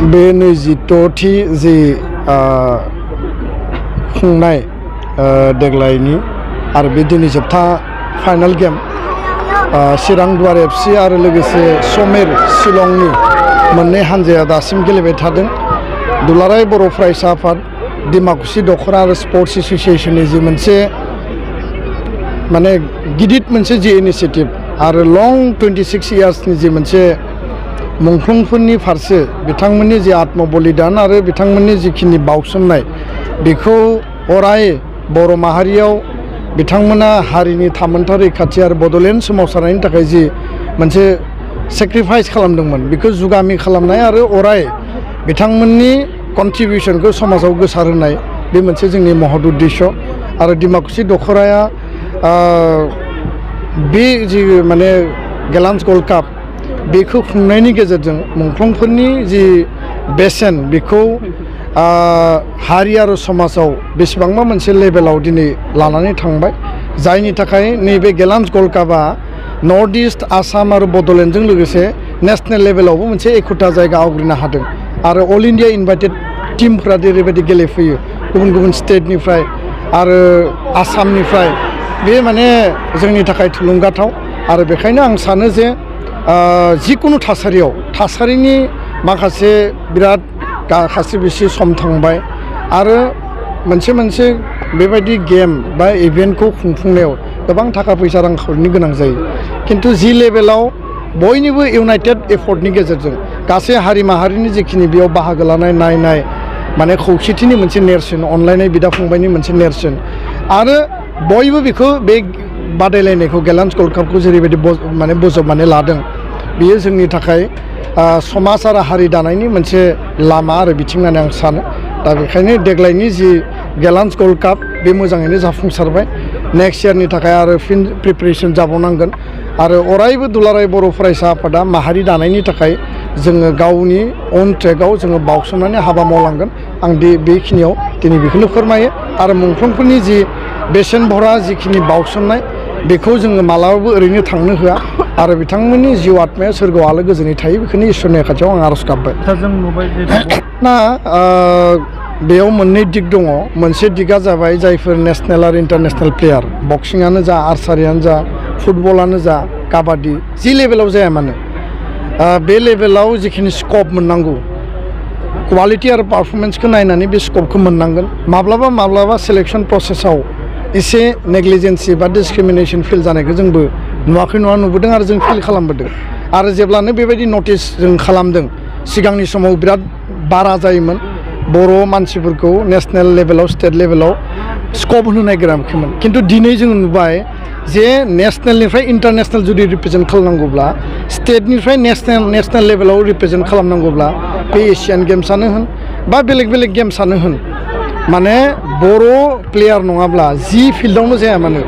बे 26थि जि खुंनाय देग्लायनि आरो बे दिनै जोबथा फाइनाल गेम चिरां दुवार एफसि आरो लोगोसे समेर शिलंनि मोननै हानजाया दासिम गेलेबाय थादों। दुलाराय बर' फरायसा आफाद डिमाकुसि दख'रा आरो स्पर्ट्स एस'सिएशननि जि मोनसे माने गिदिर मोनसे जि इनिशिएटिभ आरो लं 26 इयार्सनि जि मोनसे मुंख्लंफोरनि फारसे बिथांमोननि जि आत्मबलिदान आरो बिथांमोननि जिखिनि बाउसोमनाय बेखौ अराय बर' माहारियाव बिथांमोना हारिनि थामोनथा रैखाथि आरो बड'लेण्ड सोमावसारनायनि थाखाय जि मोनसे सेक्रिफाइस खालामदोंमोन बेखौ जुगामि खालामनाय आरो अराय बिथांमोननि कन्ट्रिबिउसनखौ समाजाव गोसारहोनाय बे मोनसे जोंनि महद उद्देश्य। आरो डिमाकुसि दख'राया बे जि माने गेलान्स गल्ड काप बेखौ खुंनायनि गेजेरजों मुंख्लंफोरनि जि बेसेन बेखौ हारि आरो समाजाव बेसेबांबा मोनसे लेभेलाव दिनै लानानै थांबाय, जायनि थाखाय नैबे गेलान्स गल्ड कापआ नर्थ इस्ट आसाम आरो बड'लेण्डजों लोगोसे नेशनेल लेभेलावबो मोनसे एखुथा जायगा आवग्रिनो हादों। आरो अल इन्डिया इनभाइटेड टीमफ्रा जेरैबायदि गेलेफैयो गुबुन गुबुन स्टेटनिफ्राय आरो आसामनिफ्राय, बे माने जोंनि थाखाय थुलुंगाथाव। आरो बेखायनो आं सानो जे जिकुनु थासारिनि माखासे बिराद खासि बिसि सम थांबाय आरो मोनसे बेबायदि गेम बा इभेन्टखौ खुंफुंनायाव गोबां थाखा फैसा रांखावरिनि गोनां जायो, खिन्थु जि लेभेलाव बयनिबो इउनाइटेड एफर्टनि गेजेरजों गासै हारि माहारिनि जिखिनि बेयाव बाहागो लानाय नायनाय माने खौसेथिनि मोनसे नेरसोन, अनलायनाय बिदा फंबायनि मोनसे नेरसोन आरो बयबो बेखौ बे बादायलायनायखौ गेलान्स गल्ड कापखौ जेरैबायदि माने बोजबनानै लादों, बेयो जोंनि थाखाय समाज आरो हारि दानायनि मोनसे लामा आरो बिथिं होननानै आं सानो। दा बेखायनो देग्लायनि जि गेलान्स गल्ड काप बे मोजाङैनो जाफुंसारबाय। नेक्स्ट इयारनि थाखाय आरो फिन प्रिपेरेसन जाबावनांगोन आरो अरायबो दुलाराय बर' फरायसा आफादा माहारि दानायनि थाखाय जोङो गावनि अन ट्रेकआव जोङो बाउसोमनानै हाबा मावलांगोन। आं बेखिनियाव दिनै बेखौनो फोरमायो आरो मुंख्लंफोरनि जि बेसेन भरा जिखिनि बाउसोमनाय बेखौ जोङो मालाबाबो ओरैनो थांनो होआ आरो बिथांमोननि जिउ आत्माया सोरगोआव आलो गोजोनै थायो, बेखौनो इसोरनि खाथियाव आं आर'ज गाबबाय। ना बेयाव मोननै दिग दङ। मोनसे दिगा जाबाय जायफोर नेसनेल आरो इन्टारनेसनेल प्लेयार, बक्सिंआनो जा, आर्सारियानो जा, फुटबलानो जा, काबादि, जि लेभेलाव जाया मानो बे लेभेलाव जिखिनि स्कप मोननांगौ, क्वालिटि आरो पारफरमेन्सखौ नायनानै बे स्कपखौ मोननांगोन। माब्लाबा सेलेक्सन प्रसेसआव एसे नेग्लिजेन्सि बा डिसक्रिमिनेसन फिल जानायखौ जोंबो नुवाखै नङा नुबोदों आरो जों फिल खालामबोदों। आरो जेब्लानो बेबायदि नटिस जों खालामदों, सिगांनि समाव बिराद बारा जायोमोन, बर' मानसिफोरखौ नेसनेल लेभेलाव स्टेट लेभेलाव स्कप होनो नागिराखैमोन। खिन्थु दिनै जों नुबाय जे नेसनेलनिफ्राय इन्टारनेसनेल जुदि रिप्रेजेन्ट खालामनांगौब्ला, स्टेटनिफ्राय नेसनेल लेभेलाव रिप्रेजेन्ट खालामनांगौब्ला, बे एशियान गेम्सआनो होन बा बेलेग गेम्सआनो होन, माने बर' प्लेयार नङाब्ला जि फिल्डआवनो जाया मानो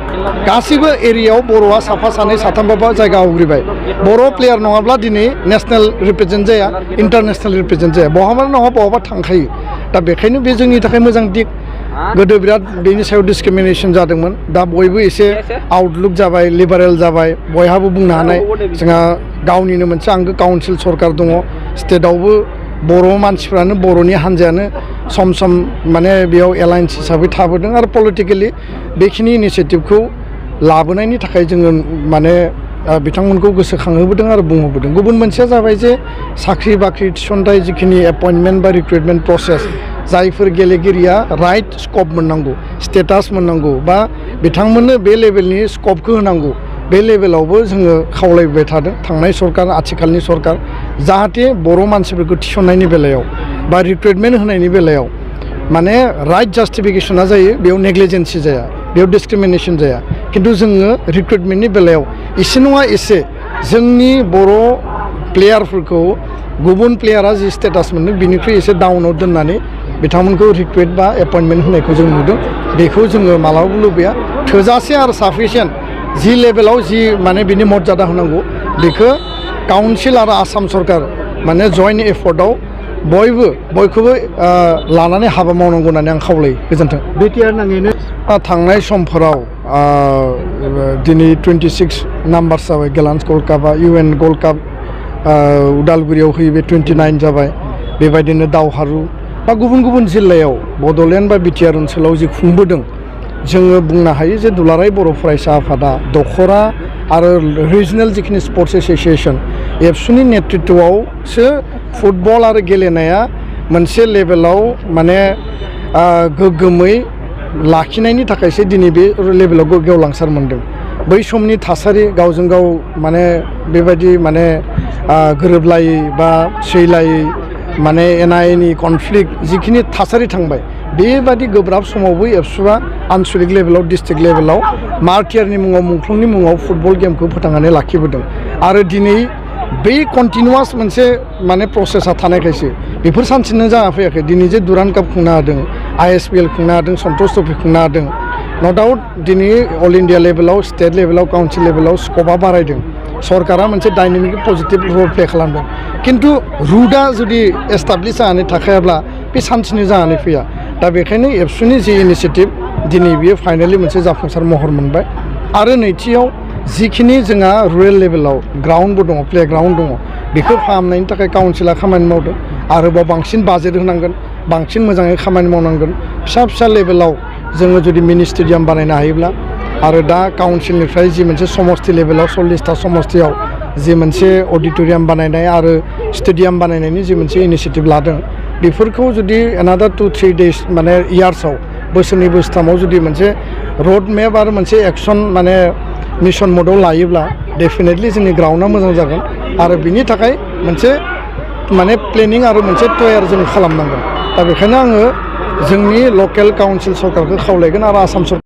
गासैबो एरियायाव बर'आ साफा सानै साथामबाबो जायगा आवग्रिबाय। बर' प्लेयार नङाब्ला दिनै नेसनेल रिप्रेजेन्ट जाया, इन्टारनेसनेल रिप्रेजेन्ट जाया, बहाबा नङा बहाबा थांखायो। दा बेखायनो बे जोंनि थाखाय मोजां दिग। गोदो बिराद बेनि सायाव डिसक्रिमिनेसन जादोंमोन, दा बयबो एसे आउटलुक जाबाय, लिबारेल जाबाय, बयहाबो बुंनो हानाय जोंहा गावनिनो मोनसे आंगो काउन्सिल सरकार दङ। स्टेटआवबो बर' मानसिफ्रानो, बर'नि हान्जायानो सम माने बेयाव एलायन्स हिसाबै थाबोदों आरो पलिटिकेलि बेखिनि इनिसियेटिभखौ लाबोनायनि थाखाय जोङो माने बिथांमोनखौ गोसोखांहोबोदों आरो बुंहोबोदों। गुबुन मोनसेया जाबाय जे साख्रि बाख्रि थिसनथाय जिखिनि एपइन्टमेन्ट बा रिक्रुइटमेन्ट प्रसेस, जायफोर गेलेगिरिया राइट स्कप मोननांगौ, स्टेटास मोननांगौ बा बिथांमोननो बे लेभेलनि स्कपखौ होनांगौ, बे लेभेलावबो जोङो खावलायबाय थादों थांनाय सरकार, आथिखालनि सरकार, जाहाथे बर' मानसिफोरखौ थिसननायनि बेलायाव बा रिक्रुइटमेन्ट होनायनि बेलायाव माने राइट जास्टिफिकेसना जायो, बेयाव नेग्लिजेन्सि जाया, बेयाव डिसक्रिमिनेसन जाया। खिन्थु जोङो रिक्रुइटमेन्टनि बेलायाव एसे नङा एसे जोंनि बर' प्लेयारफोरखौ गुबुन प्लेयारा जि स्टेटास मोनदों बिनिख्रुइ एसे डाउनाव दोननानै बिथांमोनखौ रिक्रुइट बा एपइन्टमेन्ट होनायखौ जों नुदों। बेखौ जोङो मालाबाबो लुबैया। थोजासे आरो साफिसियेन्ट जि लेभेलाव जि माने बिनि मर्यादा होनांगौ बेखौ काउन्सिल आरो आसाम सरकार माने जयेन्ट एफर्टआव बयखौबो लानानै हाबा मावनांगौ होननानै आं खावलायो। गोजोन्थों। बिटिआर नाङैनो थांनाय समफोराव दिनै 26 नाम्बार जाबाय गेलान्स गल्ड कापआ, UN गल्ड काप उदालगुरियाव होयो बे 29 जाबाय। बेबायदिनो दावहारु बा गुबुन गुबुन जिल्लायाव बड'लेण्ड बा बिटिआर ओनसोलाव जि खुंबोदों जोङो बुंनो हायो जे दुलाराय बर' फरायसा आफादा दखरा आरो रिजनेल जिखिनि स्पर्ट्स एस'सिएशन एबसुनि नेतृत्वआवसो फुटबल आरो गेलेनाया मोनसे लेभेलाव माने गोग्गोमै लाखिनायनि थाखायसो दिनै बे लेभेलाव गेवलांसार मोन्दों बै समनि थासारि गावजों गाव माने बेबायदि माने गोरोबलायै बा सैलायै माने एना एनि कनफ्लिक्ट जिखिनि थासारि थांबाय बेबादि गोब्राब समावबो एबसुआ आनसलिक लेभेलाव डिस्ट्रिक्ट लेभेलाव मार्टियारनि मुङाव मुंख्लंनि मुङाव फुटबल गेमखौ फोथांनानै लाखिबोदों आरो दिनै बै कन्टिनिउवास मोनसे माने प्रसेसा थानायखायसो बेफोर सानसेनो जाना फैयाखै दिनै जे दुरान्ड काप खुंनो हादों ISPL खुंनो हादों सन्तोष ट्रफि खुंनो हादों न' डाउट दिनै अल इन्डिया लेभेलाव स्टेट लेभेलाव काउन्सिल लेभेलाव स्कपा बारायदों सरकारा मोनसे डाइनामिक पजिटिभ रल प्ले खालामदों किन्तु रुटआ जुदि एस्टाब्लिश जानानै थाखायाब्ला बे सानसेनो जानानै फैया दा बेखायनो एबसुनि जि इनिसियेटिभ दिनै बियो फाइनालि मोनसे जाफुंसार महर मोनबाय आरो नैथियाव जिखिनि जोंहा रुरेल लेभेलाव ग्राउन्डबो दङ प्लेग्राउन्ड दङ बेखौ फाहामनायनि थाखाय काउन्सिला खामानि मावदों आरोबाव बांसिन बाजेट होनांगोन बांसिन मोजाङै खामानि मावनांगोन फिसा फिसा लेभेलाव जोङो जुदि मिनि स्टेडियाम बानायनो हायोब्ला आरो दा काउन्सिलनिफ्राय जि मोनसे समस्ति लेभेलाव 40टा समस्तियाव जि मोनसे अडिट'रियाम बानायनाय आरो स्टेडियाम बानायनायनि जि मोनसे इनिसियेटिभ लादों बेफोरखौ जुदि एनादार 2-3 डेज माने इयार्सआव बोसोरनै बोसोरथामाव जुदि मोनसे रड मेप आरो मोनसे एक्सन माने मिशन मडआव लायोब्ला डेफिनेटलि जोंनि ग्राउन्डआ मोजां जागोन आरो बिनि थाखाय मोनसे माने प्लेनिं आरो मोनसे तयार जों खालामनांगोन दा बेखायनो आङो जोंनि लकेल काउन्सिल सरकारखौ खावलायगोन आरो आसाम सरकार